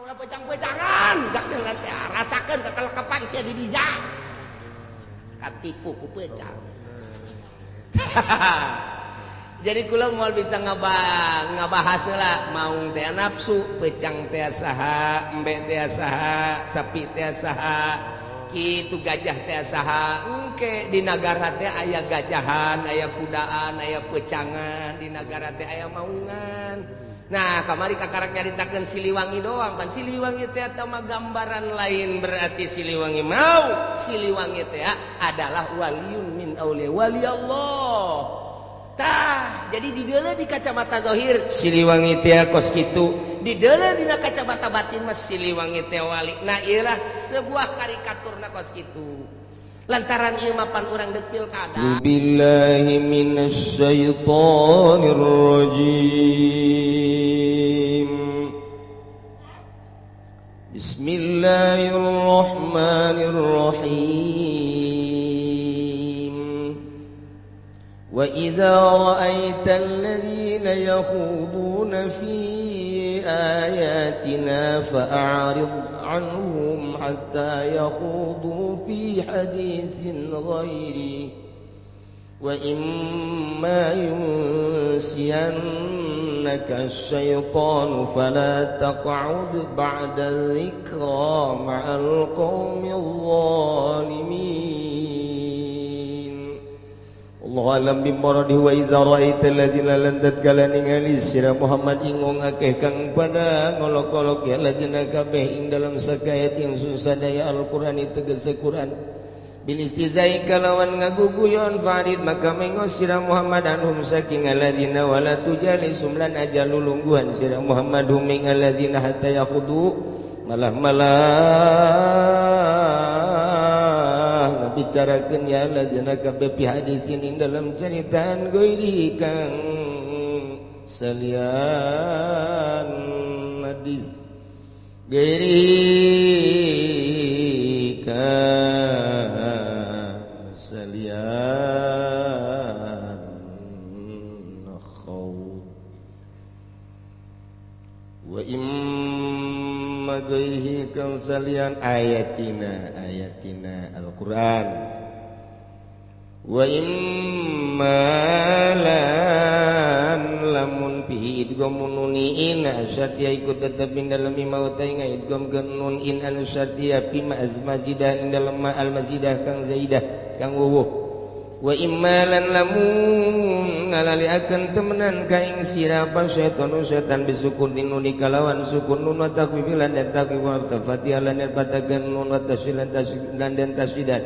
Ulah pecang-pecangan jak teh rasakeun kekelekapan sia di dinya. Katipu ku pecang. Jadi kula moal bisa ngabahas lah maung teh nafsu, pecang teh saha, embe teh saha, sapi teh saha, kitu gajah teh saha. Engke di nagara teh aya gajahan, aya kudaan, aya pecangan, di nagara teh aya maungan. Nah, kamari kakarak nyaritakeun Siliwangi doang, pan Siliwangi teh eta mah gambaran lain, berarti Siliwangi mau, Siliwangi teh adalah waliyun min auliya wali Allah. Tah, jadi dideuleu di kacamata zahir Siliwangi teh kos kitu, dideuleu dina kacamata batin mah Siliwangi teh wali. Nah, ieu lah sebuah karikaturna kos kitu. Lantaran ieu mah pan urang deuk pilkada. Billahi minasyaitonir rajim. Bismillahirrahmanirrahim. وإذا رأيت الذين يخوضون في آياتنا فأعرض عنهم حتى يخوضوا في حديث غيره وإما ينسينك الشيطان فلا تقعد بعد الذكرى مع القوم الظالمين. Allah alam bimoradi wa idza ra'aita alladziina lan tatkala ningali sira Muhammad ing wong akeh kang pada ngolok-olok ya alladzina kabeh ing dalam sakayat yang sadaya Al-Qur'an tegese Qur'an bil istizai kalawan ngaguguyon farid maka mengos sira Muhammad anhum saking alladzina wala tujalisum lan aja lulungguhan sira Muhammad hum ing alladzina hatta yakhudu malah-malah bicarakeun ya alladzina kabeh fi hadisin ing dalam caritaan ghairi kang salian hadis ghairi kang salian khaud wa imma ghairihi kang salian ayatina ayatina Al-Qur'an wa imma lan lamun bihi idgham nuni in asyatiya ikut tetep ing dalem mauta ing idgham nun in anu syatiya fi mazidah ing dalem al mazidah kang zaidah kang wuwuh wa imma lan lamun ngalaliakeun temenan ka ing sira apa setan setan bisukun nuni kalawan sukun nun wa takhfif lan takhfif wa tafatih lan fatakan nun wa tasyilan tasyidan dan tasyidan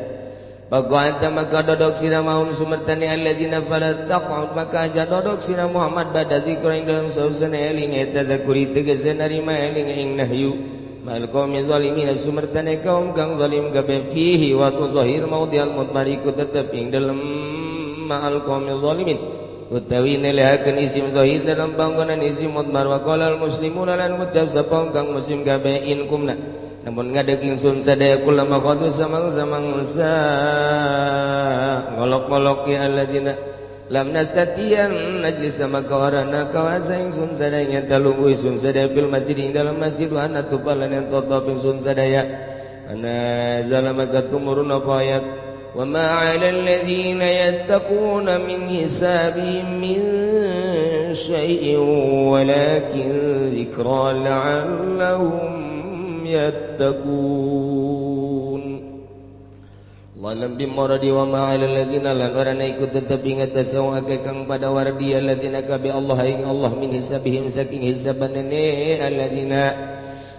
Baguanta maka dodok sira maum sumertani alladzina fala taq'ud maka aja dodok sira Muhammad bada zikra ing dalam sausana eling eta zakuri tegese narima eling ing nahyu mal qaumi zalimin sumertani kaum kang zalim kabeh fihi wa zahir maudhi'al mutmariku tetep ing dalem ma'al qaumi zalimin utawi nelehakeun isim zahir dalam panggonan isim mutmar wa qala al muslimuna lan ngucap sapa kang muslim kabeh in kumna namun ngadeg ingsun sadaya kulama khadu samang-samangsa ngolok-ngolok ya alladzina lam nastatiyan najlis maka warana kawasa ingsun sadaya talungguh ingsun sadaya fil masjid ing dalam masjid wa ana tupalan yang totop ingsun sadaya ana zalama tumurun apa ayat wa ma 'alal ladzina yattaquna min hisabihim min syai'in walakin dzikra la'allahum yattaqun. Walam bimuradi wa ma 'alal ladzina lan warana ikut tetep ingat tasawake kang pada wardi alladzina ka bi Allah ing Allah min hisabihim saking hisabanane alladzina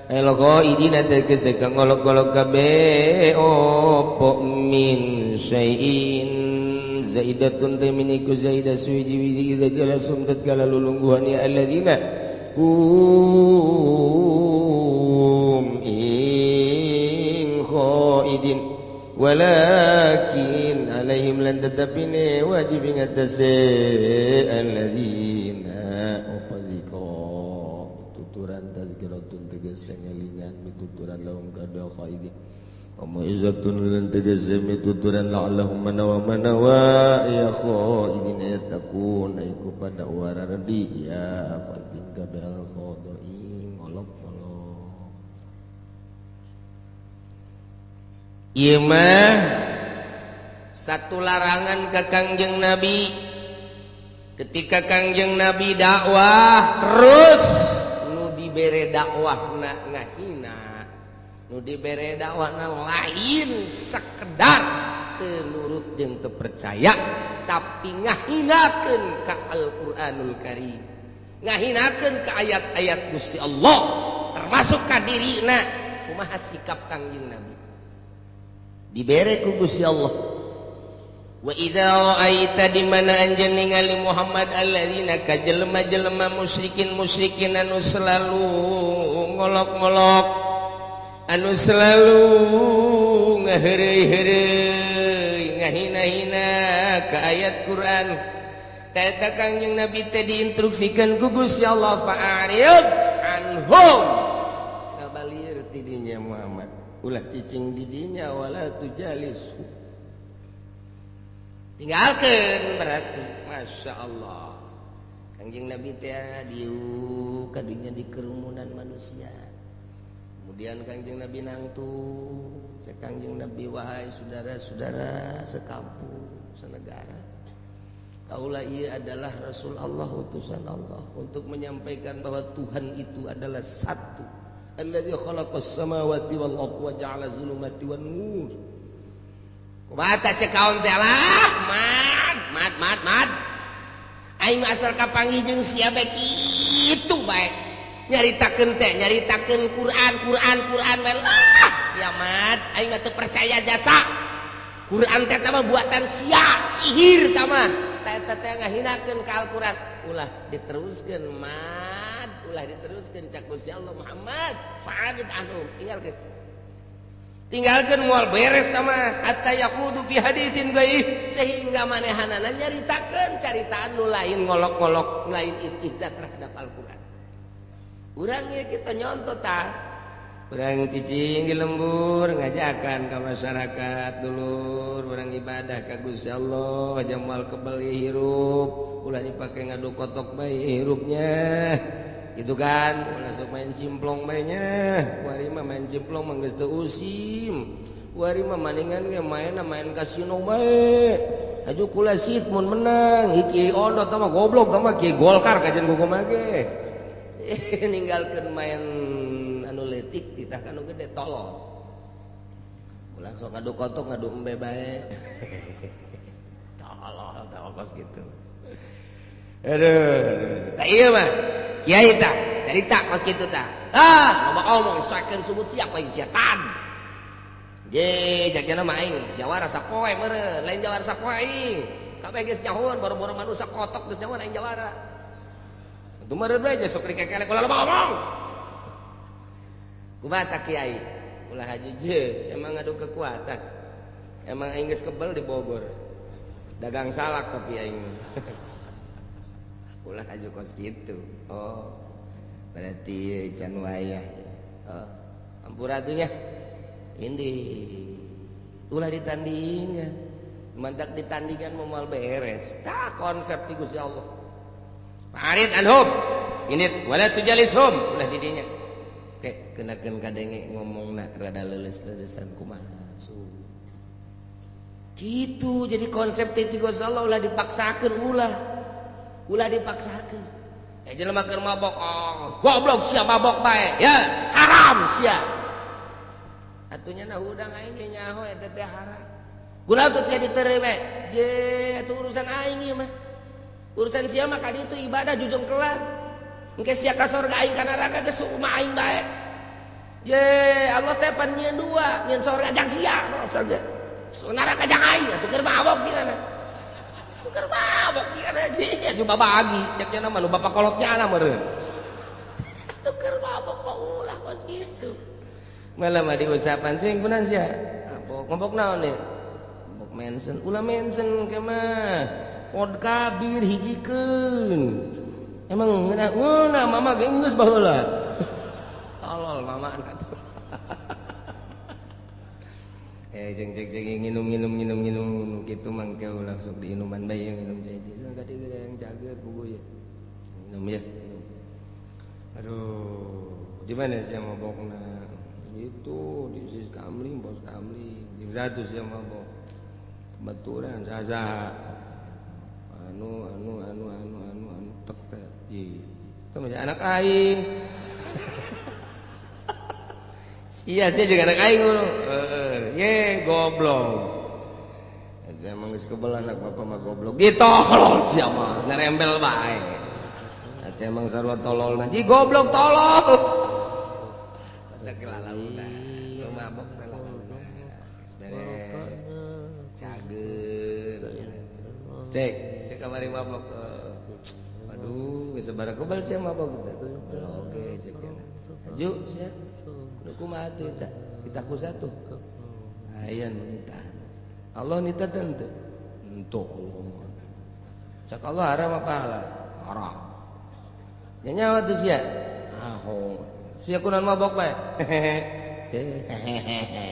al ghaidina tegese kang ngolok-golok kabeh opo min syai'in zaidatun taminiku zaidah suwiji-wiji idza jalasun tatkala lulungguhan ya alladzina hum in khaidin walakin alaihim lan tetapine wajib ingatase alladzina apa zikra tuturan tazkiratun tegese ngelingan mituturan lahum kada khaidin wa izzatun lan tegese mituturan la'allahum manawa manawa ya khaidin yattaqun iku pada warardi ya khaidin kabeh al khadain ngolok-ngolok. Ieu mah satu larangan ke Kangjeng Nabi. Ketika Kangjeng Nabi dakwah terus nu dibere dakwahna ngahina, nu dibere dakwahna lain sekedar teu nurut jeung teu percaya, tapi ngahinakeun ka Al-Qur'anul Karim, ngahinakeun ka ayat-ayat Gusti Allah, termasuk ka dirina. Kumaha sikap Kangjeng Nabi? Dibere ku Gusti Allah. Wa idza ra'aita di mana anjeun ningali Muhammad alladzina ka jelema-jelema musyrikin anu selalu ngolok-ngolok, anu selalu ngaheureuy-heureuy, ngahina-hina ka ayat Quran. Eta Kangjeng Nabi teh diinstruksikeun ku Gusti Allah, fa'arid anhum, kabalir ti dinya Muhammad, ulah cicing di dinya, wala tujalis, tinggalkeun. Berarti Masya Allah Kangjeng Nabi teh diuk kadinya di kerumunan manusia. Kemudian Kangjeng Nabi nangtu, cek Kangjeng Nabi, wahai saudara-saudara sekampung senegara, kaulah ia adalah Rasul Allah, utusan Allah untuk menyampaikan bahwa Tuhan itu adalah satu, alladzi khalaqas samawati wal ardh wa ja'ala zulumati wan nur. Kumaha cek kaon teh lah, mad mad mad mad. Aing asal kapanggih jeung sia bae kitu bae. Nyaritakeun teh, nyaritakeun Quran, Quran, Quran bae lah. Sia mad, aing mah teu percaya jasa. Quran teh mah buatan sia, sihir tah mah. Teh teh ngahinakeun ka Al-Quran. Ulah diteruskeun mad, ulah diteruskeun cak Gusti Allah Muhammad, fa'arid anhum, tinggalkeun. Tinggalkeun moal beres sama hatta yaqudu fi hadisin ghaib, sehingga manehanana nyaritakeun caritaan nu lain ngolok-ngolok, lain istihza terhadap Al-Quran. Urang ieu kita nyontoh tah. Urang cicing di lembur ngajakan ka masyarakat dulur, urang ibadah ka Gusti Allah, jamal kebeli hirup, ulah dipake ngadu kotok bae hirupnya. Gitu kan, ulah sok main cimplong bae nya. Kuari mah main cimplong mah geus teu usim. Kuari mah maningan ge main kasino bae. Aju kula sit mun menang, iki ondot mah goblok mah kieu Golkar kajian kumaha ge. Ninggalkeun main anu leutik ditah ka nu gede tolol. Ulah sok ngadu kotok ngadu embe bae. Tolol tah kos kitu. Aduh, tah ieu mah kiai tah carita kos kitu tah. Ah, loba omong sakeun sumut siapa aing setan. Ye, jagana mah aing jawara sapoe meureun, lain jawara sapoe aing. Kabeh geus nyahoan boro-boro manusia kotok geus nyahoan aing jawara. Atuh meureun bae sok dikekelek ulah loba omong. Kumaha tah kiai? Ulah haji je, emang ngadu kekuatan. Emang aing geus kebel di Bogor. Dagang salak tapi aing. Ulah haji kos kitu. Oh. Berarti can wayah. Oh, ampura atuh nya. Ini ulah ditandingan. Mantak ditandingan moal beres. Tah konsep ti Gusti Allah. Farid anhum. Ini wala tujalishum, ulah di dinya. Oke, kenakeun kadenge ngomongna rada leuleus-leulesan kumaha su. Kitu jadi konsep ti Gusti Allah ulah dipaksakeun ulah. Ulah dipaksakeun. Jelema keur mabok, oh, goblok sia mabok bae. Ya, haram sia. Atunya na hudang aing ge nyaho eta teh haram. Guna teu sia diterima. Je, atuh urusan aing ieu mah. Urusan sia mah ka ditu ibadah jujung kelar. Engke sia ka sorga aing ka neraka geus kumaha aing bae. Je, Allah teh pan nyieun dua, nyieun sorga jang sia, sorga. Neraka jang aing atuh keur mabok gimana? Tuh keur mabok gimana sih? Atuh babagi, cek nya mah lu bapak kolotnya ana meureun. Tuh keur mabok mah ulah kos kitu. Malah mah diusapan sing kunaon sia? Mabok, mabok naon deui? Mabok mensen, ulah mensen ke mah. Vodka bir hijikeun. Emang ngeunah mama ge geus baheula. Tolol mama atuh. Jeng jeng jeng nginum nginum nginum nginum gitu mangke ulah sok diinuman bae nginum cai tadi yang jager buku ya. Minum ya. Minum. Aduh, di mana sih mabokna? Itu di sis kamling bos kamling jeung satu sia mabok baturan saha anu anu anu anu anu anu tek teh itu mah anak aing. Iya sih juga anak aing ngono. Heeh, ye goblok. Emang geus kebel anak bapak mah goblok. Ditolol sia mah, ngerembel bae. Atuh emang sarua tololna. Ji goblok tolol. Teh kelalaunan, lu mabok teh lalaunan. Beres. Cager. Sek, sek kamari mabok. Aduh, geus sabaraha kebel sia mabok teh. Oke, cek aju sia. Nu kumaha atuh eta? Kita ku satu. Aya nu nitah. Allah nita tentu untuk Allah. Cak Allah haram apa halal? Haram. Ya nyawa tuh sia. Aho. Sia kunan mabok bae. Hehehe.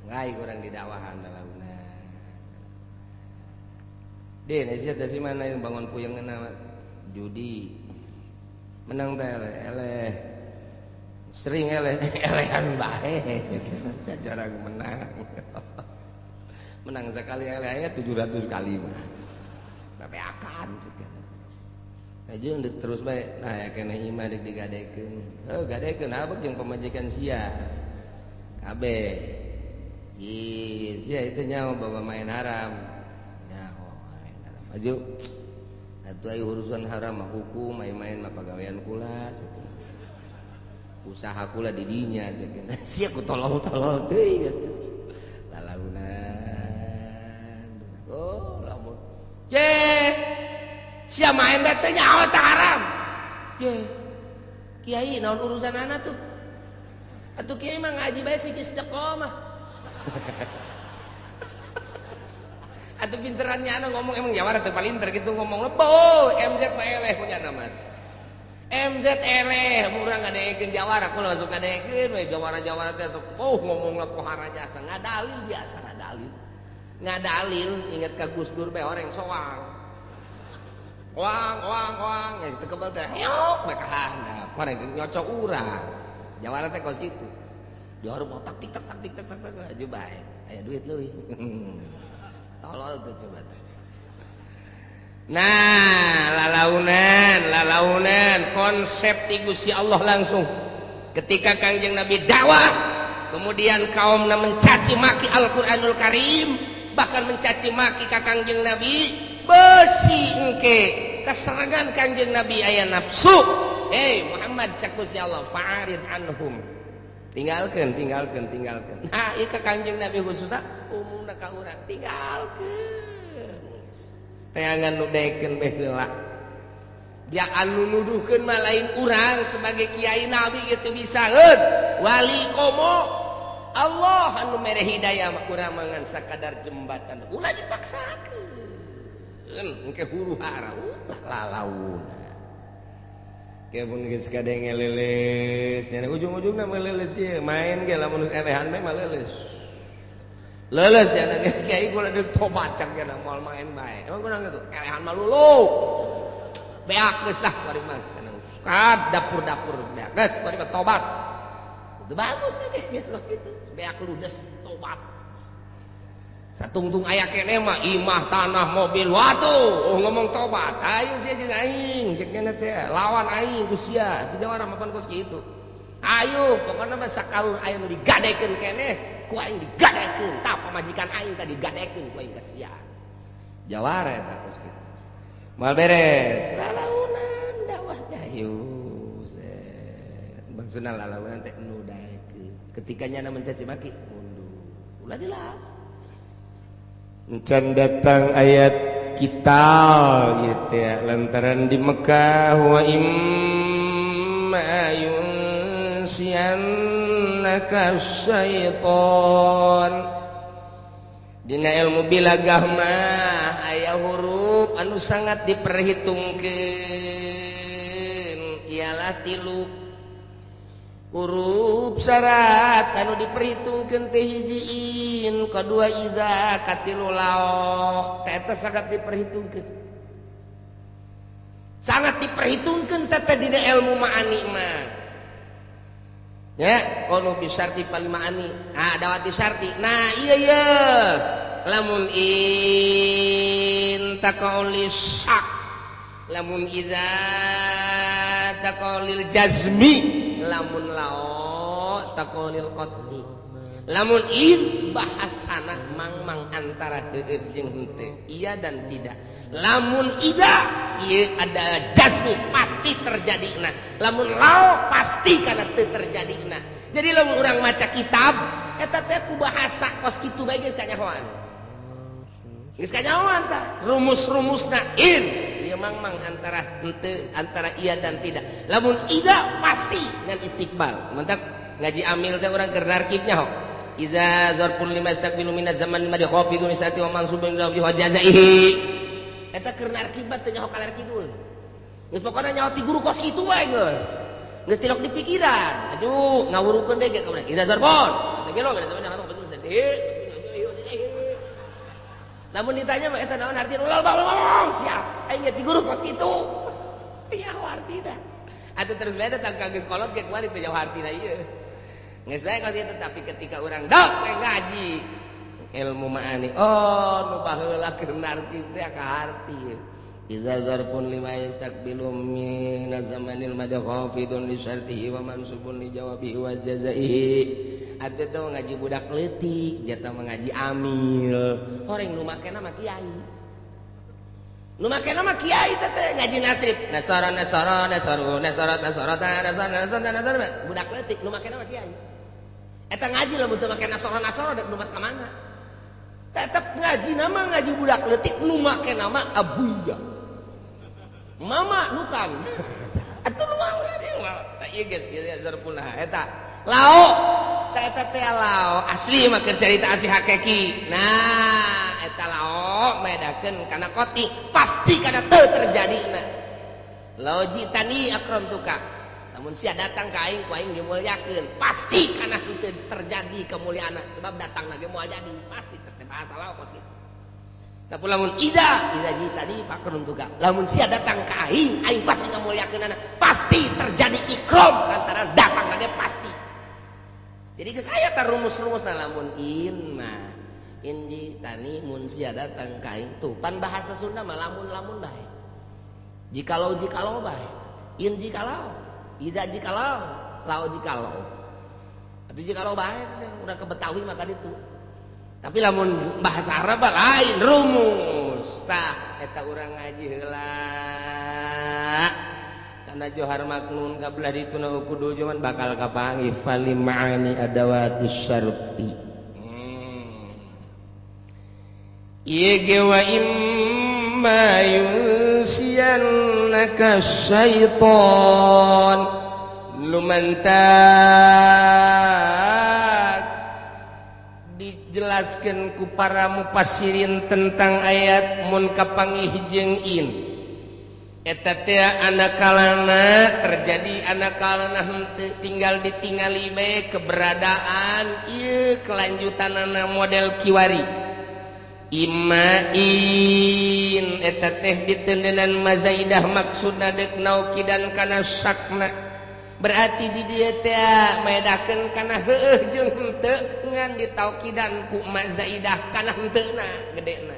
Ngai kurang didakwahan lalaunan. Deh, sia teh si mana yang bangun puyeng na judi. Menang teh eleh. Sering eleh, elehan bae. Jarang menang. Menang sekali eleh 700 kali mah. Babeakan juga. Aja terus bae. Nah, ya kena imah dek digadekeun. Heuh, gadekeun abek jeung pamajikan sia. Kabeh. Ih, sia itu nyaho bawa main haram. Nyaho main haram. Aju. Atuh aya urusan haram mah hukum main-main mah pagawean kula. Usaha kula di dinya cenah. Sia ku tolol-tolol teuing atuh. Lalaunan. Oh, lamun. Ye. Sia main teh nyawa teh haram. Ye. Kiai naon urusan anak tuh? Atuh kiai mah ngaji bae sih istiqomah. Atuh pinterannya anak ngomong emang jawara teu palinter gitu ngomong lebo MZ mah eleh punya nama. MZ eleh murah ngadeekeun jawara kula masuk ngadeekeun we jawara-jawara teh sok oh ngomong pohara jasa ngadalil biasa ngadalil. Ngadalil inget ka Gus Dur bae horeng soang. Oang oang oang teu kebel teh heok bae ka handap. Horeng nyocok urang. Jawara teh kos kitu. Dihareup otak tik tak tik tak tak aju bae. Aya duit leuwih. Tolol tuh coba teh. Nah, lalaunan, lalaunan konsep ti Gusti Allah langsung. Ketika Kangjeng Nabi dakwah, kemudian kaumna mencaci maki Al-Qur'anul Karim, bahkan mencaci maki ka Kangjeng Nabi, besi engke keserangan Kangjeng Nabi aya nafsu. Hei Muhammad cak Gusti Allah, fa'arid anhum. Tinggalkeun, tinggalkeun, tinggalkeun. Nah, ieu ka Kangjeng Nabi khususna umumna ka urang tinggalkeun. Teangan nu daekeun beh heula. Dia anu nuduhkeun mah lain urang sebagai kiai nabi gitu bisaeun. Wali komo Allah anu mere hidayah mah urang mah ngan sakadar jembatan. Ulah dipaksakeun. Engke huru hara ulah lalauna. Kepun geus kadenge leuleus, nya ujung-ujungna mah leuleus ieu, main ge lamun elehan mah leuleus. Leuleus nya kiai kula deuk tobat cak nya moal main bae. Emang kurang kitu, elehan mah lulu. Beak geus lah bari mah cenah kad dapur-dapur beak geus bari mah tobat. Itu bagus teh geus kitu, beak ludes tobat. Satungtung aya keneh mah imah tanah mobil watu oh ngomong tobat ayo sia jeung aing cek nya teh lawan aing ku sia teu jawara mapan kos kitu ayo pokona mah sakalur aya nu digadekeun keneh ku aing digadekeun tah pamajikan aing tadi digadekeun ku aing ka sia jawara eta kos kitu moal beres lalaunan dakwah teh ayo maksudna lalaunan teh nu daekeun ketika nyana mencaci maki mundur ulah dilawan. Encan datang ayat kita gitu ya lantaran di Mekah wa imma yunsiyannaka syaiton dina ilmu bilagah mah aya huruf anu sangat diperhitungkeun ialah tilu huruf syarat anu diperhitungkeun teh hijiin kadua iza katilu lao eta sangat diperhitungkeun sangat diperhitungkeun teh dina ilmu ma'ani mah Ya kono bisarti palima'ani ah dawati syarti. Nah iya iya lamun in taqauli syak, lamun iza taqaulil jazmi, lamun lao taqaulil qat'i. Lamun in bahasana mangmang antara heueuh jeung henteu, iya dan tidak. Lamun iza ieu ada jazmi pasti terjadi. Nah lamun lao pasti kana teu terjadi. Nah jadi lamun urang maca kitab eta teh ku bahasa kos kitu bae geus kanyahoan. Geus kanyahoan tah rumus-rumusna in ieu mangmang antara henteu, antara iya dan tidak. Lamun iza pasti ngan istiqbal. Mantak ngaji amil teh urang keur narkibnya ho. Iza zarfun lima yastaqbilu minaz zaman lima dikhafidun sati wa mansubun zawji wa jazaihi. Eta keur narkibat teh nyaho kaler kidul. Geus pokona nyaho ti guru kos kitu bae geus. Geus tilok di pikiran. Aduh, ngawurukeun deui ge ka urang. Iza zarfun yastaqbilu minaz zaman lima dikhafidun. Lamun ditanya mah eta naon artina? Ulah bang siap. Aing ge ti guru kos kitu. Teu nyaho artina. Atuh terus bae datang ka geus kolot ge kuari teu nyaho artina ieu. Geus bae kos kitu, tapi ketika urang dok we ngaji ilmu ma'ani, oh nu baheula keur narti teh ka harti. Iza zarfun lima yastaqbilu min zamanil madkhafidun li syartihi wa mansubun li jawabihi wa jazaihi. Atuh teh ngaji budak leutik, jatah ngaji amil. Horeng nu makena mah kiai. Nu makena mah kiai teh ngaji nasrib. Nasara nasara nasaru nasara nasara nasara nasara nasara budak leutik nu makena mah kiai. Eta ngaji lamun teu make nasara nasara dek numat ka mana? Tetep ngaji nama ngaji budak leutik nu make nama abuya. Mama nukan. Atuh nu mah tah ieu geus ieu zarfuna eta. Lao tah eta teh lao asli mah keur carita asli hakiki. Nah eta lao medakeun kana qoti pasti kana teu terjadina. Lao jitani akramtuka. Lamun sia datang ka aing ku aing dimulyakeun pasti kana henteu terjadi kemuliaan sebab datang lagi moal jadi pasti teh bahasa lao kos kitu. Tapi lamun iza iza jitani akramtuka. Lamun sia datang ka aing, aing pasti ngamulyakeunana, pasti terjadi ikram lantaran datang lagi pasti. Jadi geus aya tah rumus-rumusna lamun in mah in jitani mun sia datang ka aing tuh pan bahasa Sunda mah lamun-lamun bae. Jikalau jikalau bae. In jikalau, iza jikalau, lau jikalau. Atuh jikalau bae urang ke Betawi maka ditu. Tapi lamun bahasa Arab lain rumus. Tah eta urang ngaji heula. Karena johar maknun kabelah dituna kudu cuman bakal kapanggih fali ma'ani adawatus syarti. Ieu ge wa imma yunsiyannaka syaitan lumantak dijelaskan ku para mufassirin tentang ayat mun kapanggih jeung in eta teh anakalana terjadi anakalana henteu tinggal ditingali bae keberadaan ieu kelanjutanana model kiwari imma in eta teh ditendenan mazaidah maksudna deuk naukidan kana syakna berarti di dieu teh medakeun kana heueuh jeung henteu ngan ditaukidan ku mazaidah kana henteuna gedena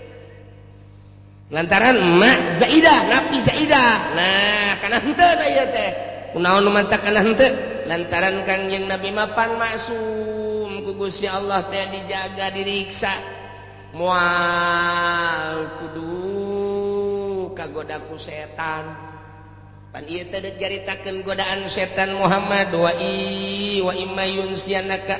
lantaran ma zaidah napi zaidah nah kana henteu da ieu teh kunaon nu mantak kana henteu lantaran Kangjeng Nabi mapan maksum ku Gusti Allah teh dijaga diriksa moal kudu kagoda ku setan. Pan ieu teh deuk caritakeun godaan setan Muhammad wa i wa imma yunsianaka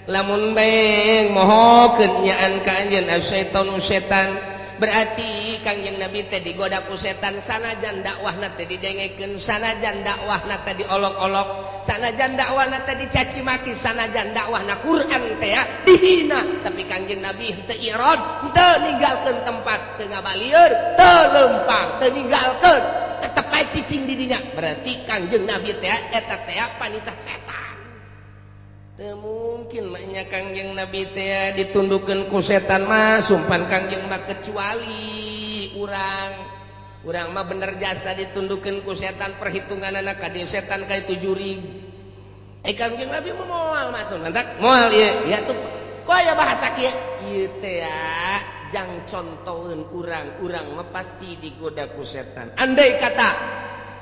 lamun bae mohokeun nyaan ka anjeun asyaitanu setan berarti Kangjeng Nabi teh digoda ku setan sanajan dakwahna teh didengekeun sanajan dakwahna teh diolok-olok sanajan dakwahna teh dicaci maki sanajan dakwahna Quran teh dihina tapi Kangjeng Nabi henteu irad henteu ninggalkeun tempat teu ngabalieur teu leumpang teu ninggalkeun tetep bae cicing di dinya berarti Kangjeng Nabi teh eta teh panitah setan. Teu mungkin maknya Kangjeng Nabi teh ditundukeun ku setan mah sumpan Kangjeng mah kecuali urang urang mah bener jasa ditundukeun ku setan perhitunganana ka dieu setan ka itu jurig. Kangjeng Nabi moal maksum mantak moal ieu ya tuh kok aya bahasa kieu ieu teh jang contoheun urang-urang mah pasti digoda ku setan. Andai kata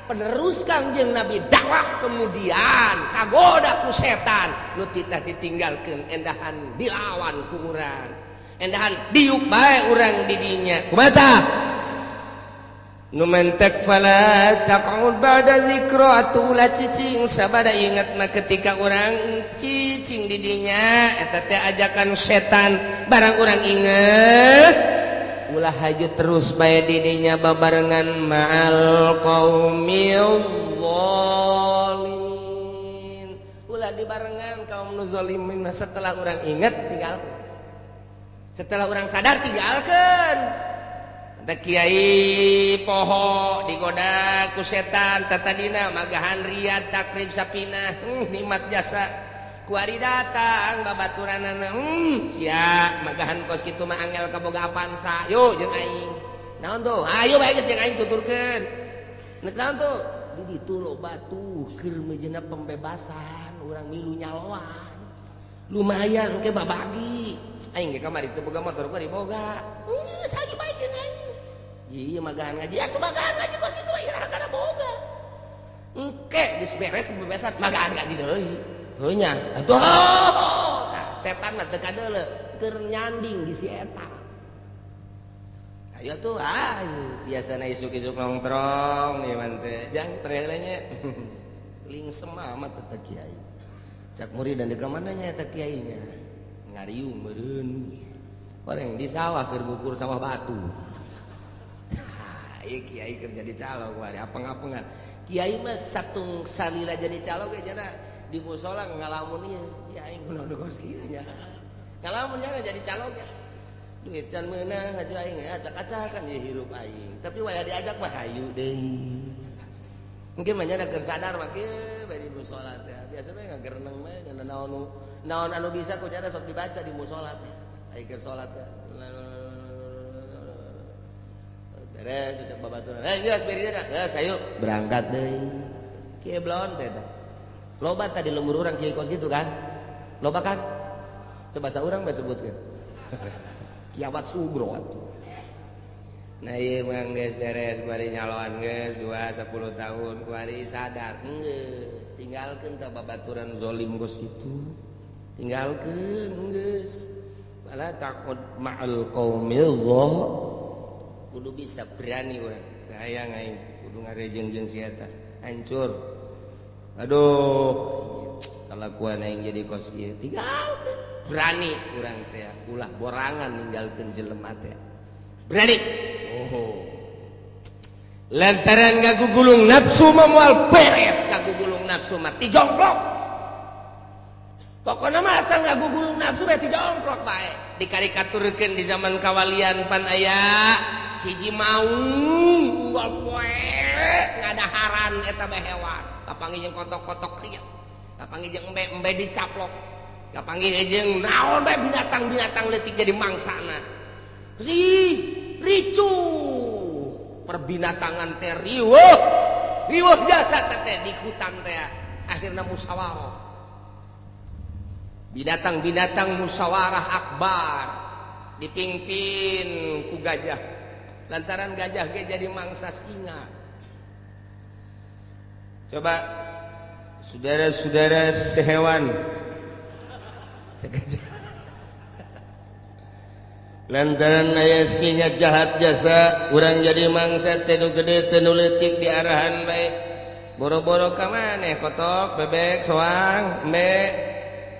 penerus Kangjeng Nabi dakwah kemudian kagoda ku setan nu titah ditinggalkeun endahan dilawan ku urang. Endahan diuk bae urang di dinya. Kumaha tah? Nu mentek fala taqud ba'da zikra atulah cicing sabada ingat mah ketika urang cicing di dinya eta teh ajakan setan barang urang inget ulah haju terus bae di dinya babarengan ma'al qaumil zalimin ulah dibarengan kaum nu zalimin setelah urang inget tinggalkeun setelah urang sadar tinggalkeun. Kiai poho digoda ku setan tatadina magahan riyad takrib sapina nikmat jasa kuari datang babaturanana sia magahan kos kitu mah angel kaboga apansa yo jeung aing naon tuh ayo bae geus jeung aing tuturkeun nek naon tuh di ditu loba tuh keur meujeuhna pembebasan urang milu nyaloan lumayan ke babagi aing ge kamari teu boga motor kuari boga geus lagi bae jeung aing. Iya magahan ngaji, atuh magahan ngaji kos kitu mah iraha kana boga. Engke geus beres pembebasan magahan ngaji deui. Heuh nya, atuh tah setan mah teu kadeuleu, keur nyanding di si eta. Ayo tuh, ayo biasana isuk-isuk nongkrong ieu mah teh, jang trelenya nya. Lingsem amat eta kiai. Cak murid dan di mana nya eta kiainya? Ngariung meureun. Koreng di sawah keur ngukur sawah batu. Ieu kiai keur jadi calo kuari apeng-apengan. Kiai mah satung salila jadi calo ge jana di musala ngalamun ieu. Ya aing kunaon kos kieu nya. Ngalamun nya jadi calo ge. Duit can meunang haju aing acak-acakan ieu hirup aing. Tapi wayah diajak mah hayu deui. Mungkin mah nya keur sadar mah kieu bari musala teh. Biasa mah ngagereneng mah nya naon naon anu bisa ku nya sok dibaca di musala teh. Aing keur salat teh. Beres cek babaturan. Eh geus beri dah. Geus ayo berangkat deui. Kieu blon teh tah. Loba tadi lembur urang kieu kos gitu kan? Loba kan? Sebasa urang bae sebutkeun. Kiamat sugro atuh. Nah ieu mah geus beres bari nyaloan geus 2 10 tahun kuari sadar. Geus tinggalkeun ka babaturan zalim kos kitu. Tinggalkeun geus. Wala taqud ma'al qaumil zalim. Kudu bisa berani urang. Hayang aing kudu ngarejeng jeung si eta. Hancur. Aduh, kalakuan aing jadi kos ieu. Tinggalkeun. Berani urang teh ulah borangan ninggalkeun jelema teh. Berani. Oh. Lantaran ngagugulung nafsu mah moal beres, ngagugulung nafsu mah tijongklok. Pokona mah asal ngagugulung nafsu bae tijongklok bae. Dikarikaturkeun di zaman kawalian pan aya hiji maung unggal poe ngadaharan eta bae hewan kapanggih jeung kotok-kotok ieu kapanggih jeung embe-embe dicaplok kapanggih jeung naon bae binatang-binatang leutik jadi mangsana sih ricuh perbinatangan teh riweuh riweuh jasa teh di hutan teh akhirna musyawarah binatang-binatang musyawarah akbar dipimpin ku gajah lantaran gajah ge jadi mangsa singa. Coba saudara-saudara sehewan. Lantaran aya singa jahat jasa urang jadi mangsa teh nu gede teh nu leutik diarahan bae. Boro-boro ka maneh kotok bebek soang embe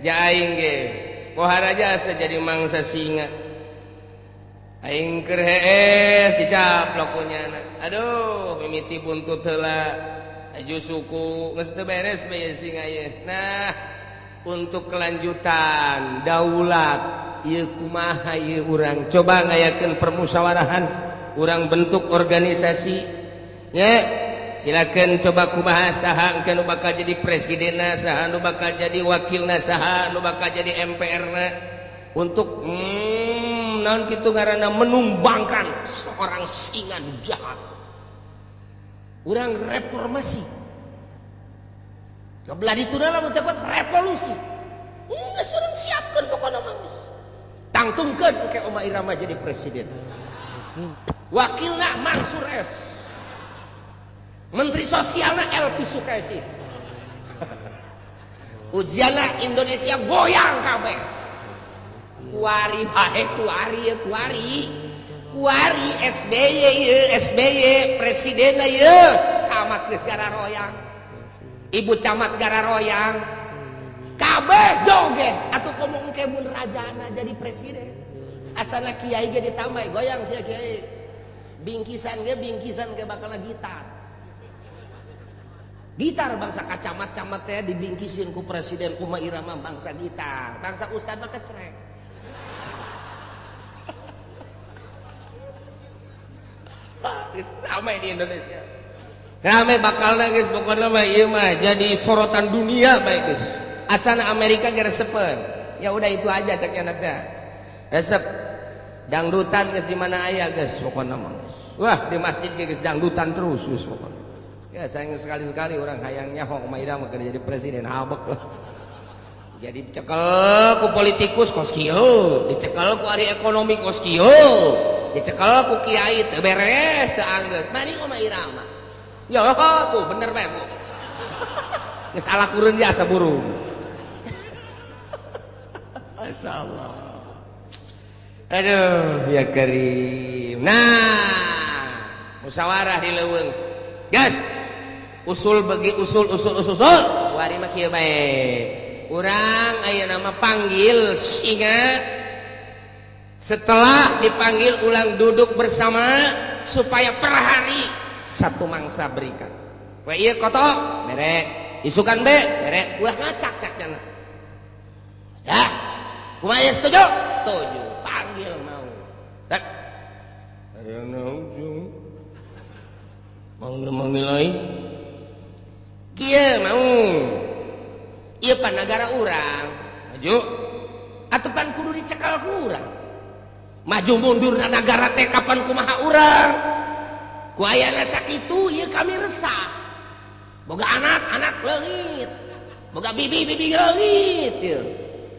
ja aing ge. Pohara jasa jadi mangsa singa. Aing keur hees dicaplok ku nyana. Aduh, mimiti buntut heula. Aju suku geus teu beres bae singa ieu. Nah, untuk kelanjutan daulat ieu kumaha ieu urang coba ngayakeun permusyawarahan, urang bentuk organisasi nya. Silakan coba kumaha saha engke nu bakal jadi presidenna, saha nu bakal jadi wakilna, saha nu bakal jadi MPR-na untuk naon kitu ngaranna menumbangkan seorang singa jahat. Urang reformasi. Kebelah dituna lamun teu kuat revolusi. Geus urang siapkeun pokona mah geus. Tangtungkeun ke Oma Irama jadi presiden. Wakilna Mansur S. Menteri Sosialna Elvi Sukaesih. Ujianna Indonesia goyang kabeh. Kuari bae kuari kuari. Kuari SBY ieu SBY presidenna ieu camat geus gararoyang. Ibu camat gararoyang. Kabeh joget atuh komo engke mun rajana jadi presiden. Asana kiai ge ditambah goyang sia kiai. Bingkisan ge bakal gitar. Gitar bangsa kacamat-camat teh dibingkisin ku presiden Uma Irama bangsa gitar, bangsa ustad mah kecrek. Ramai di Indonesia. Ramai bakal geus pokona mah ieu mah jadi sorotan dunia bae geus. Asana Amerika ge resepeun. Ya udah itu aja cek anaknya. Resep dangdutan geus di mana aya geus pokona mah. Wah, di masjid geus dangdutan terus geus pokona. Ya sayang sekali-sekali orang hayang nyaho Oma Irama keur jadi presiden habek lah. Jadi dicekel ku politikus kos kieu, dicekel ku ahli ekonomi kos kieu, dicekel ku kiai teu beres teu anggeus. Mari Oma Irama. Ya tuh bener bae bu. Geus ala kurun jasa burung. Masyaallah. Aduh, ya karim. Nah, musyawarah di leuweung. Gas. Usul bagi usul usul usul usul. Wari mah kieu bae. Urang ayeuna mah panggil singa. Setelah dipanggil ulang duduk bersama supaya per hari satu mangsa berikan. Poe ieu kotok bere, isukan be bere, ulah ngacak cak jana. Ya, kumaha setuju? Setuju. Panggil mau. Tak. Ayeuna ujung. Manggil-manggil lain. Kieu mau. Ieu pan nagara urang. Maju. Atuh pan kudu dicekal ku urang. Maju mundur na nagara teh kapan kumaha urang. Ku ayana sakitu ieu kami resah. Boga anak-anak leungit. Boga bibi-bibi leungit ieu.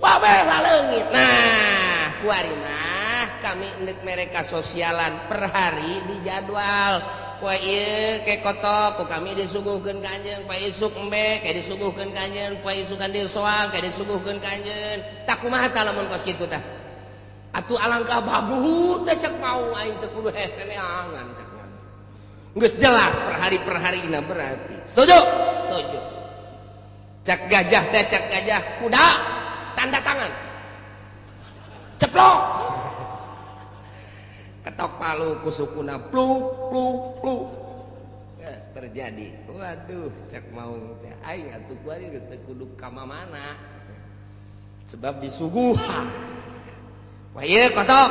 Wabeh laleungit. Nah, kuari mah kami endek mereka sosialan per hari dijadwal. Poe ieu ke kotok ku kami disuguhkeun ka anjeun, poe isuk embe ke disuguhkeun ka anjeun, poe isukan deui soang ke disuguhkeun ka anjeun. Tah kumaha tah lamun kos kitu tah? Atuh alangkah bagus teh cek mau aing teu kudu heseneangan cek. Geus jelas per hari per harina berarti. Setuju? Setuju. Cek gajah teh cek gajah kuda tanda tangan. Ceplok. Ketok palu ku sukuna pluk pluk pluk. Geus terjadi. Waduh, cek mau teh aing atuh kuari geus teu kudu ka mana. Sebab disuguhan. Wah ieu kotok.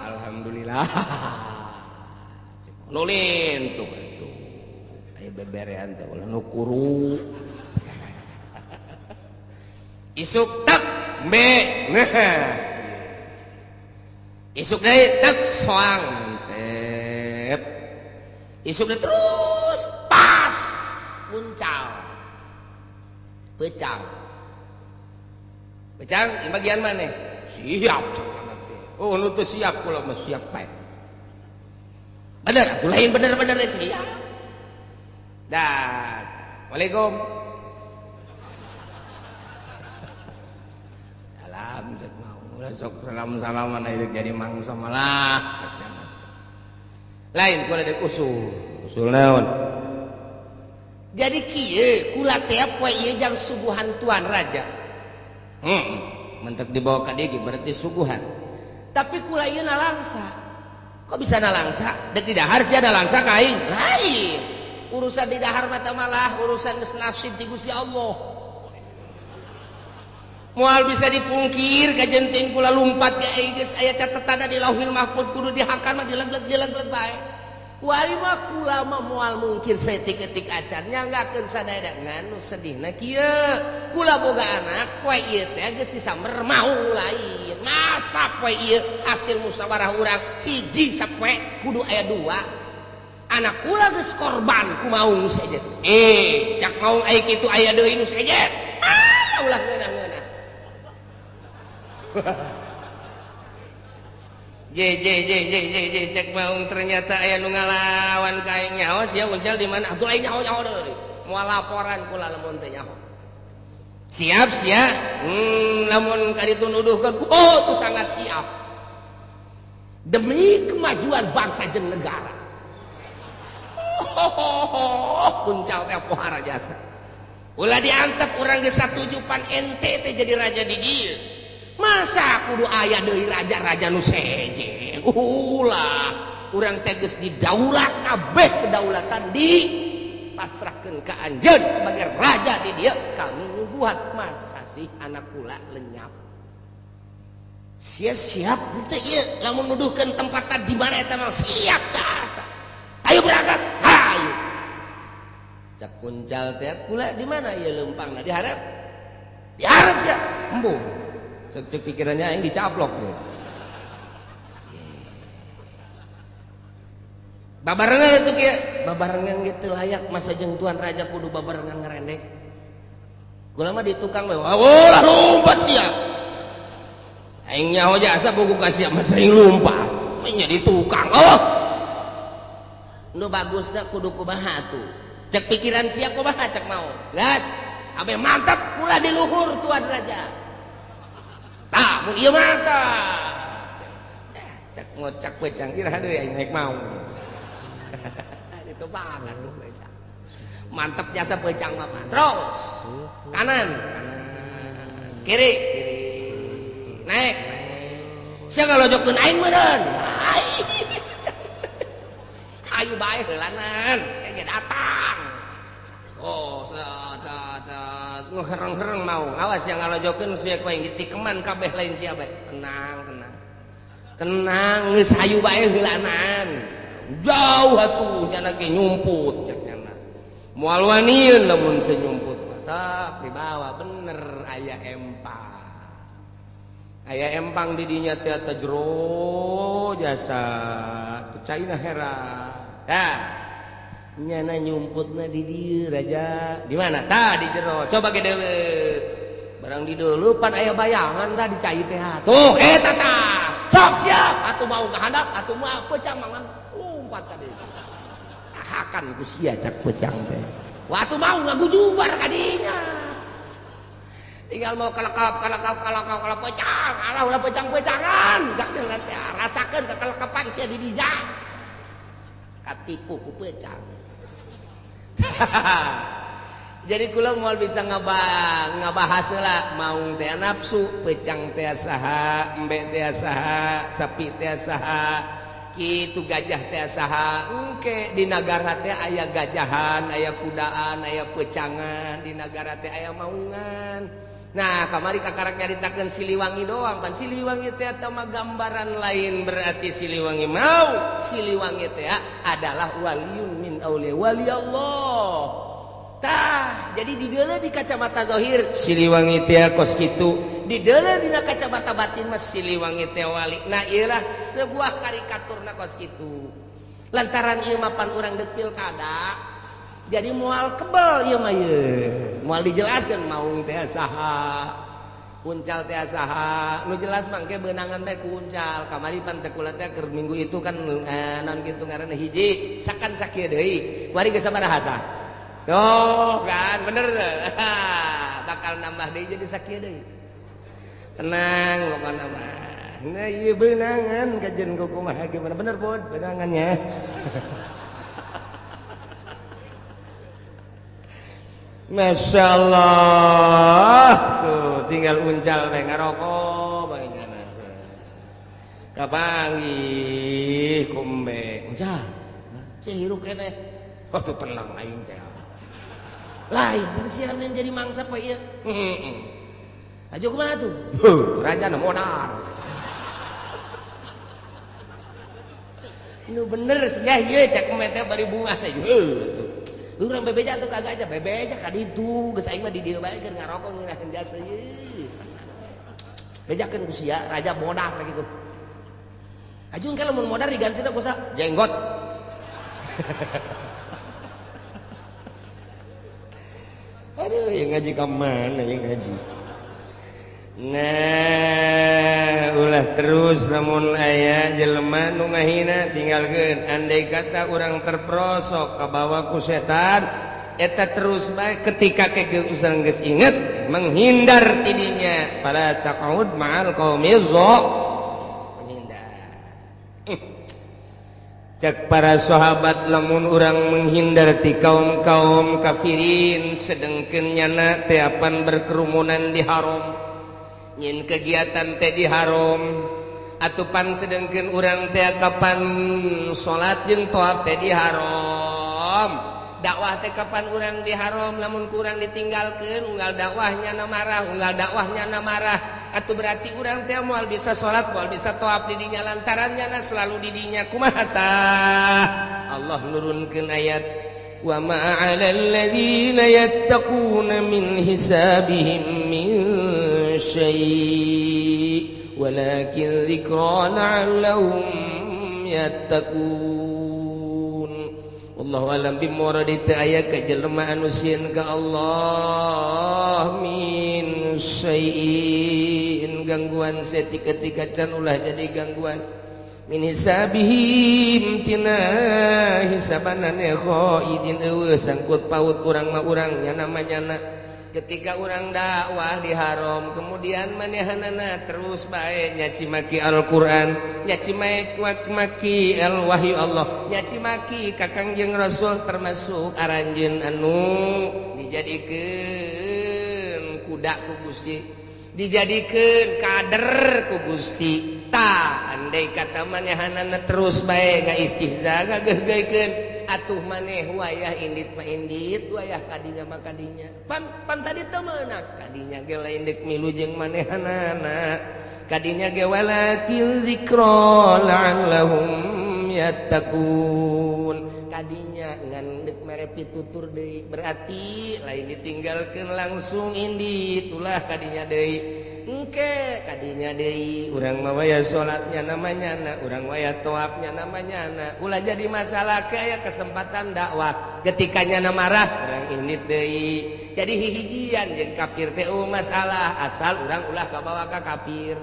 Alhamdulillah. Nulin tuh atuh. Aya beberean teh ulah nu kuru. Isuk tek me. Nah. Isuk deui tek soang mantep. Isuk deui terus pas muncal. Pecang. Pecang di bagian mana? Siap cek teh. Oh, nu teu siap kula mah siap bae. Bener, atuh lain bener-bener siap. Dah. Waalaikum. Salam cek mau. Ulah sok salam-salaman aya jadi mangsa malah. Lain kula deuk usul. Usul naon? Jadi kieu kula teh poe ieu jang suguhan tuan raja. Mentek dibawa ka dieu berarti suguhan. Tapi kula ieu nalangsa. Kok bisa nalangsa? Dek di dahar sia nalangsa ka aing. Lain. Urusan di dahar mata malah urusan geus nasib ti Gusti Allah. Moal bisa dipungkir kajenting kula lumpat ge aing geus aya catetanna di Lauhil Mahfuz kudu dihakan mah dilegleg-dilegleg bae. Kuari mah kula mah moal mungkir saeutik-eutik acan nyanggakeun sadaya ngan nu sedihna kieu. Kula boga anak poe ieu teh geus disamber mau lain. Masa poe ieu hasil musyawarah urang hiji sapoe kudu aya dua. Anak kula geus korban ku maung sejen. Cak maung ai kitu aya deui nu sejen. Ah, ulah ngeunah-ngeunah. J J J J J J cek maung ternyata aya nu ngalawan ka aing nyaho sia uncal di mana? Atuh aing nyaho-nyaho deui. Moal laporan kula lamun teu nyaho. Siap sia. Lamun ka ditu nuduhkeun, oh tuh sangat siap. Demi kemajuan bangsa jeung negara. Oh, uncal teh pohara jasa. Ulah diantep urang geus satuju pan ente teh jadi raja di dieu. Masa kudu aya deui raja-raja nu sejen. Ulah, urang teh geus didaulat kabeh kedaulatan di pasrahkeun ka anjeun sebagai raja di dieu. Kami nyuguhan masa sih anak kula lenyap. Sia siap teh ieu lamun nuduhkeun tempatna di mana eta mah siap tah. Ayo berangkat. Ayo. Cak kuncal teh kula di mana ieu leumpangna diharap? Diharap sia. Embung. Cek pikirannya aing dicaplok ya. Babarengan itu kieu, babarengan gitu layak masa jeung tuan raja kudu babarengan ngarendek. Kula mah di tukang we, wah lompat sia. Aing nyaho jasa buku ka sia masa aing lompat. Nya di tukang. Oh. Nu bagusna kudu kumaha tuh. Cek pikiran sia kumaha cek mau. Gas, abe mantap kula di luhur tuan raja. Tah, mun ieu mantap. Cek ngocak pecang iraha deui aing naik mau. Itu banget tuh pecang. Mantap jasa pecang mah. Terus kanan, kanan. Kiri, kiri. Naik, naik. Sia ngalojokeun aing meureun. Ayo bae heulanan, ge datang. Oh, set set set ngehereng-hereng mau. Awas yang ngalojokeun sia ku aing ditikeman kabeh lain sia bae. Tenang, tenang. Tenang geus hayu bae heulanan. Jauh atuh nya ge nyumput cek nyana. Moal wanieun lamun teu nyumput mah. Tah dibawa bener aya empang. Aya empang di dinya teh teh jero jasa. Tuh caina heran. Tah nyana nyumputna di dieu raja. Di mana? Tah di jero. Coba ge deuleu. Barang di deuleu pan aya bayangan tah di cai teh. Tuh eta tah. Cok siap atuh mau kahandap atuh mah pecang mangan lompat ka dieu. Tahakan ku sia cak pecang teh. Wah atuh mau ngagujubar ka dinya. Tinggal mau kelekap kelekap kelekap kelekap pecang, alah ulah pecang-pecangan. Cak teh rasakeun kekelekapan sia di dinya. Katipu ku pecang. Jadi kula moal bisa ngabahas heula maung teh nafsu, pecang teh saha, embe teh saha, sapi teh saha, kitu gajah teh saha. Engke di nagara teh aya gajahan, aya kudaan, aya pecangan, di nagara teh aya maungan. Nah, kamari kakarak nyaritakeun Siliwangi doang, pan Siliwangi teh eta mah gambaran lain berarti Siliwangi mau. Siliwangi teh adalah waliun min auliya wali Allah. Tah, jadi di deuleu di kacamata zahir Siliwangi teh kos kitu, di deuleu dina kacamata batin mah Siliwangi teh wali. Nah, ieu lah sebuah karikaturna kos kitu. Lantaran ieu mah pan urang deuk pilkada, jadi moal kebel ieu mah ieu. Moal dijelaskeun maung teh saha, uncal teh saha. Nu jelas mah engke beunangan bae ku uncal. Kamari pan cek kula teh keur minggu itu kan naon kitu ngaranna hiji, sakan sakieu deui. Kuari geus sabaraha tah? Tuh kan bener tuh. Bakal nambah deui jadi sakieu deui. Tenang pokona mah. Nah ieu beunangan kajen kumaha gimana bener bod beunangannya. Masya Allah tuh tinggal uncal bae ngarokok bae nyana. Kapanggih kumbe uncal. Si hirup keneh. Oh tuh tenang aing teh. Lain bersihan yang jadi mangsa poe ieu. Heeh. Aja kumaha tuh? Heuh, raja na modar. Nu bener sia ieu cek teh bari bunga teh. Heuh tuh. Urang bebeja tuh kagak aja, bebeja ka ditu, geus aing mah di dieu bae keur ngarokok ngeunaheun jasa ieu. Bejakeun ku sia, raja modar lagi tuh. Ajung kalau mun modar digantina ku sa jenggot. Aduh, yang ngaji ke mana yang ngaji. Nah, ulah terus lamun aya jelema nu ngahina tinggalkeun. Andai kata urang terperosok kabawa ku setan, eta terus bae ketika kegeusan geus inget menghindar tidinya. Fala taqud ma'al qaumiz menghindar. Cek para sahabat lamun urang menghindar ti kaum-kaum kafirin sedengkeun nyana teh apan berkerumunan di haram. Nyin kegiatan teh di haram atupan sedengkeun urang teh kapan salat jeung tawaf teh di haram. Dakwah teh kapan urang di haram lamun kurang ditinggalkeun unggal dakwahnya na marah, unggal dakwahnya na marah. Atuh berarti urang teh moal bisa salat, moal bisa tawaf di dinya lantaran nyana selalu di dinya kumaha tah. Allah nurunkeun ayat wa ma 'alal ladzina yattaquna min hisabihim min syai' walakin dzikra la'allahum yattaqun. Wallahu alam bimuradi teu aya ka jelema anu sieun ka Allah min syai'in gangguan setik ketika can ulah jadi gangguan min hisabihim tina hisabanane khaidin eueuh sangkut paut urang mah urang nyana mah nyana. Ketika urang dakwah di haram kemudian manehanana terus bae nyaci maki Al-Qur'an, nyaci maki al wahyu Allah, nyaci maki ka Kangjeng Rasul termasuk aranjeun anu dijadikeun kuda ku Gusti, dijadikeun kader ku Gusti. Tah andai kata manehanana terus bae ngaistihza ngageuhgeukeun atuh maneh wayah indit mah indit wayah kadinya mah kadinya pan pan tadi teu meunang kadinya ge lain deuk milu jeung manehanana kadinya ge walakin dzikra la'allahum yattaqun kadinya ngan deuk mere pitutur deui berarti lain ditinggalkeun langsung indit ulah kadinya deui engke kadinya deui urang mah waya salatnya namanya na urang waya tawafnya namanya na ulah jadi masalah ke aya kesempatan dakwah ketika nyana marah urang indit deui jadi hihijian jeung kafir teh masalah asal urang ulah kabawa ka kafir.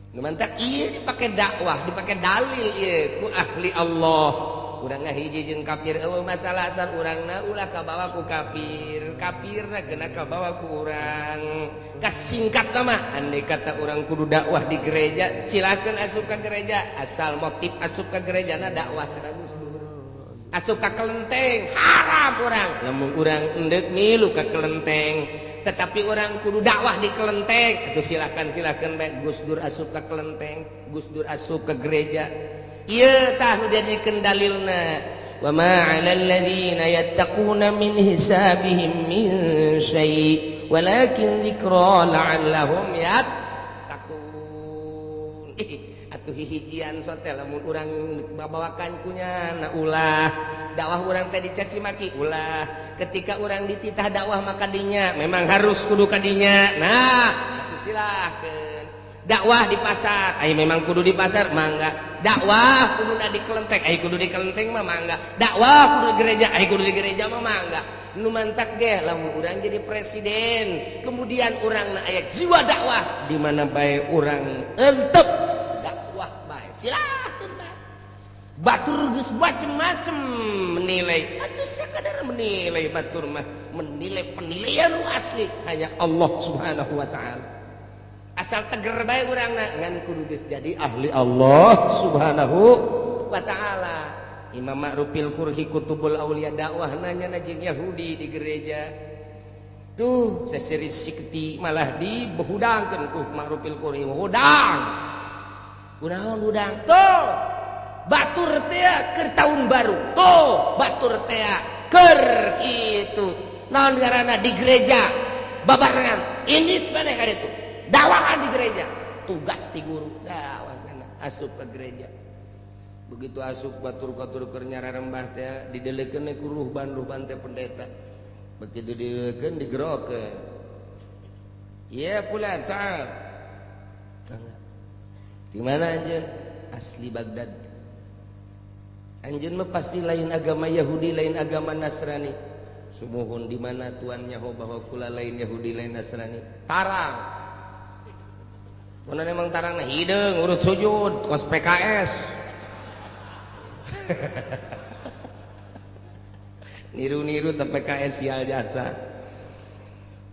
Nu mantak ieu dipake dakwah dipake dalil ieu ku ahli Allah. Urang ngahiji jeung kafir eueuh masalah asal urangna ulah kabawa ku kafir, kafirna kena kabawa ku urang. Kasingkat mah andai kata urang kudu dakwah di gereja, silakeun asup ka gereja, asal motif asup ka gerejana dakwah teh Gus Dur. Asup ka kelenteng haram urang. Lamun urang endek milu ka kelenteng, tetapi urang kudu dakwah di kelenteng, atuh silakan-silakan bae Gus Dur asup ka kelenteng, Gus Dur asup ka gereja. Ieu tah nu dijadikeun dalilna wa ma 'alal ladzina yattaquna min hisabihim min syai' walakin dzikra la'allahum yattaqun. Atuh hihijian sote lamun urang babawakan kunya na ulah dakwah urang teh dicaci maki ulah ketika urang dititah dakwah maka dinya memang harus kudu kadinya. Nah atuh silakeun dakwah di pasar ai memang kudu di pasar mangga dakwah kudu di kelenteng ai kudu di kelenteng mah mangga dakwah kudu di gereja ai kudu di gereja mah mangga. Nu mantak ge lamun urang jadi presiden kemudian urang na aya jiwa dakwah di mana bae urang entep dakwah bae silakeun bae batur geus macem-macem menilai atuh sakadar menilai batur mah menilai penilaian asli hanya Allah Subhanahu wa taala. Asal teger bae urangna ngan kudu geus jadi ahli Allah Subhanahu wa taala. Imam Ma'rufil Qurhi Kutubul Aulia dakwah nanya na jeung Yahudi di gereja. Tuh seseri sikti malah dibehudangkeun ku Ma'rufil Qurhi hudang. Kunaon hudang? Tuh batur teh keur taun baru. Tuh batur teh keur kitu. Naon ngaranna di gereja babarengan. Indit maneh ka ditu. Dakwahan di gereja tugas ti guru dakwah asup ke gereja. Begitu asup batur-batur keur nyararembah teh didelekeun ku ruhban-ruhban teh pendeta. Begitu didelekeun digerokeun. Ya fulan ta'al. Di mana anjeun? Asli Baghdad. Anjeun mah pasti lain agama Yahudi, lain agama Nasrani. Sumuhun di mana tuan nyaho bahwa kula lain Yahudi lain Nasrani? Tarang. Mun emang tarangna hideung urut sujud kos PKS. Niru-niru teh PKS sial jasa.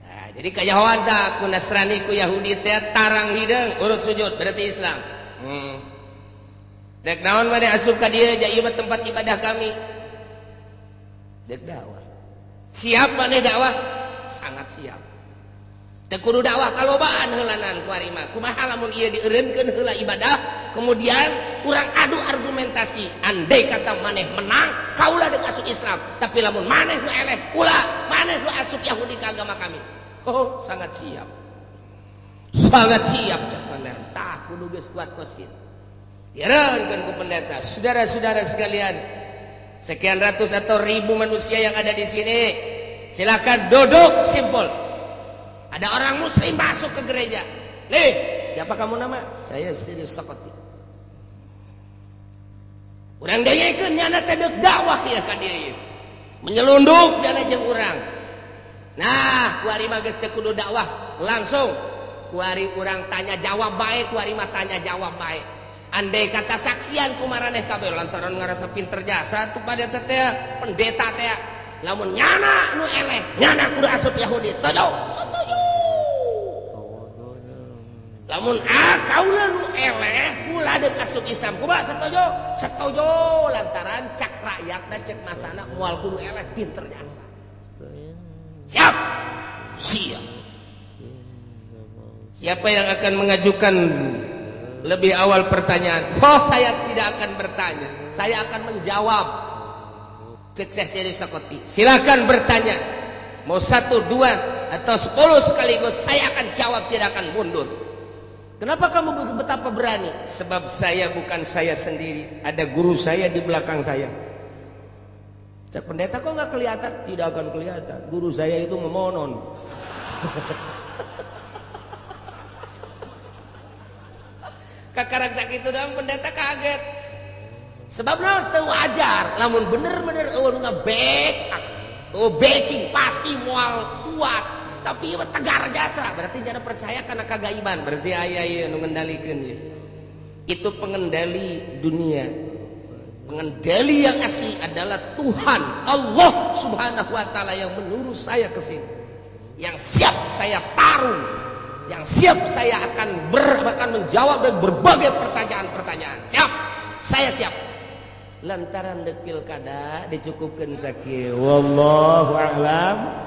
Nah, jadi kayahoan tah ku Nasrani ku Yahudi teh tarang hideung urut sujud berarti Islam. Dek naon maneh asup ka dieu ja ieu mah tempat ibadah kami. Dek dakwah. Siap maneh dakwah? Sangat siap. Teu kudu dakwah kalobaan heulanan ku ari mah. Kumaha lamun ieu dieureunkeun heula ibadah, kemudian urang adu argumentasi. Andai kata maneh menang, kaula deuk asup Islam. Tapi lamun maneh nu eleh, kula maneh nu asup Yahudi ka agama kami. Oh, sangat siap. Sangat siap cak maneh. Tah kudu geus kuat kos kitu. Dieureunkeun ku pendeta. Saudara-saudara sekalian, sekian ratus atau ribu manusia yang ada di sini, silakan duduk simpul. Ada orang muslim masuk ke gereja. Nih, siapa kamu nama? Saya Siri Sokoti. Urang dengekeun nyana teh deuk dakwah ieu ka dieu ieu. Menyelundup nyana jeung urang. Nah, kuari mah geus teu kudu dakwah, langsung kuari urang tanya jawab bae, kuari mah tanya jawab bae. Andai kata saksian ku maraneh kabeh lantaran ngarasa pinter jasa tuh pada teh pendeta teh. Lamun nyana nu eleh, nyana kudu asup Yahudi. Setuju? Setuju. Lamun kaula nu eleh kula deuk asup Islam kumaha setuju? Setuju lantaran cak rakyatna cek masana moal kudu eleh pinter jasa. Siap? Siap. Siapa yang akan mengajukan lebih awal pertanyaan? Oh, saya tidak akan bertanya, saya akan menjawab. Cek Syekh Sokoti, silakan bertanya. Mau 1, 2 atau 10 sekaligus saya akan jawab, tidak akan mundur. Kenapa kamu betapa berani? Sebab saya bukan saya sendiri, ada guru saya di belakang saya. Cek pendeta kok nggak kelihatan? Tidak akan kelihatan. Guru saya itu memonon. Kakarang sakit itu dong pendeta kaget. Sebab naon teu wajar, lamun bener-bener eueuh nu nge-back, oh backing pasti moal kuat. Tapi ieu tegar jasa, berarti jangan percaya karena kagaiban, berarti aya ieu nu ngendalikeun ieu. Itu pengendali dunia. Pengendali yang asli adalah Tuhan Allah Subhanahu wa taala yang menyuruh saya ke sini. Yang siap saya tarung, yang siap saya akan bahkan menjawab dan berbagai pertanyaan-pertanyaan. Siap, saya siap. Lantaran dek pilkada dicukupkan sakieu. Wallahu a'lam.